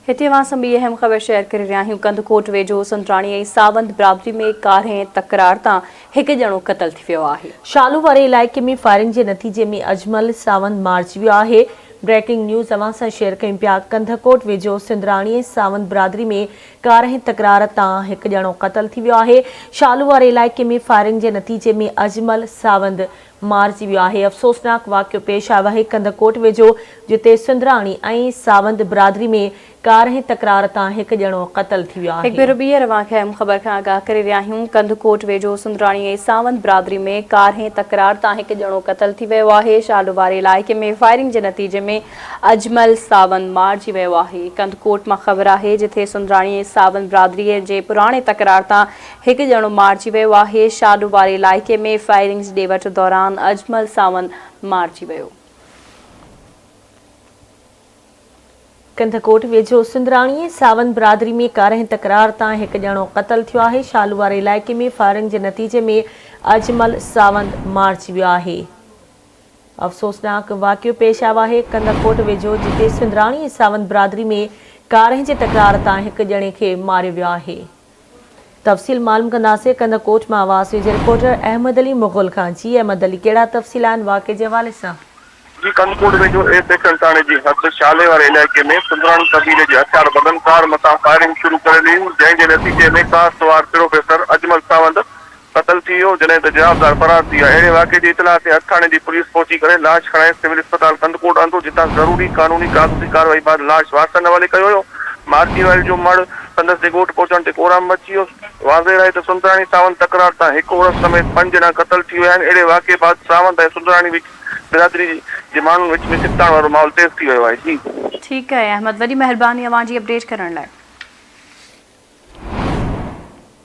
هتي اوهان سان ٻي اهم خبر شيئر ڪري رهيا آهيون، ڪنڌڪوٽ ويجهو سندراڻي ۽ ساوند برادري ۾ ڪارنهن تڪرار تان هڪ ڄڻو قتل ٿي ويو آهي. شالو واري علائقي ۾ فائرنگ جي نتيجي ۾ اجمل ساوند مارجي ويو آهي. بريڪنگ نيوز اوهان سان شيئر ڪيون پيا ڪنڌڪوٽ ويجهو سندراڻي ۽ ساوند برادري ۾ ڪارنهن تڪرار تان هڪ ڄڻو قتل ٿي ويو آهي. شالو واري علائقي ۾ فائرنگ جي نتيجي ۾ اجمل ساوند مارجي ويو آهي، افسوسناڪ واقعو پيش آيو آهي ڪنڌڪوٽ ويجهو جتي سندراڻي ۽ ساوند برادري ۾ ڪارنهن تڪرار تان هڪ ڄڻو قتل ٿي ويو هڪ آهي. ڀيرو ٻيهر اوهان کي اهم خبر کان آگاهه ڪري رهيا آهيون، ڪنڌڪوٽ ويجهو سندراڻي ۽ ساوند برادري ۾ ڪارنهن تڪرار تان هڪ ڄڻو قتل ٿي ويو آهي، شالو واري علائقي ۾ فائرنگ جي نتيجي ۾ اجمل ساوند مارجي ويو آهي، ڪنڌڪوٽ مان خبر آهي جتي سندراڻي ۽ ساوند برادري جي پراڻي تڪرار تان هڪ ڄڻو مارجي ويو آهي، شاڏو واري علائقي ۾ فائرنگ جي ڏي وٺ دوران اجمل ساوند مارجي ويو. ڪنڌڪوٽ ويجهو سندراڻي ۽ ساوند برادري ۾ ڪارنهن تڪرار تان هڪ ڄڻو قتل ٿيو آهي، شالو واري علائقي ۾ فائرنگ جي نتيجي ۾ اجمل ساوند مارجي ويو آهي. افسوسناڪ واقعو پيش آيو آهي ڪنڌڪوٽ ويجهو جتي سندراڻي ۽ ساوند برادري ۾ ڪارنهن جي تڪرار تان هڪ ڄڻي کي ماريو ويو آهي. تفصيل معلوم ڪنداسين ڪنڌڪوٽ مان آواز نيوز جي رپورٽر احمد علي مغل کان جي احمد علي ڪهڙا تفصيل آهن واقعي جي حوالي سان. جي ڪنڌڪوٽ ويجهو اي سيڪشن ٿاڻي جي حد شالي واري علائقي ۾ سندراڻي قبيلي جي هٿياربندن ڪار مٿان فائرنگ شروع ڪري ڏني جنهن جي نتيجي ۾ ڪار سوار پروفيسر اجمل ساوند قتل ٿي ويو، جڏهن ته جوابدار فرار ٿي ويا. اهڙي واقعي جي اطلاع تي حد ٿاڻي جي پوليس پهچي ڪري لاش کڻائي سول اسپتال ڪنڌڪوٽ آندو، جتان ضروري قانوني ڪاغذي ڪارروائي بعد لاش وارثن حوالي ڪيو ويو. مارجي ويل جو مڙهه سندس جي ڳوٺ پهچڻ تي ڪورام مچي ويو. واضح رهي ته سندراڻي ساوند تڪرار تان هڪ عورت سميت پنج ڄڻا قتل ٿي ويا آهن. اهڙي واقعي بعد ساوند ۽ سندراڻي وچ برادري جي ماڻهن وچ ۾ ڇڪتاڻ وارو ماحول تيز ٿي ويو آهي. جي. ٺيڪ آهي احمد وڏي مهرباني اوهان جي اپڊيٽ ڪرڻ لاء.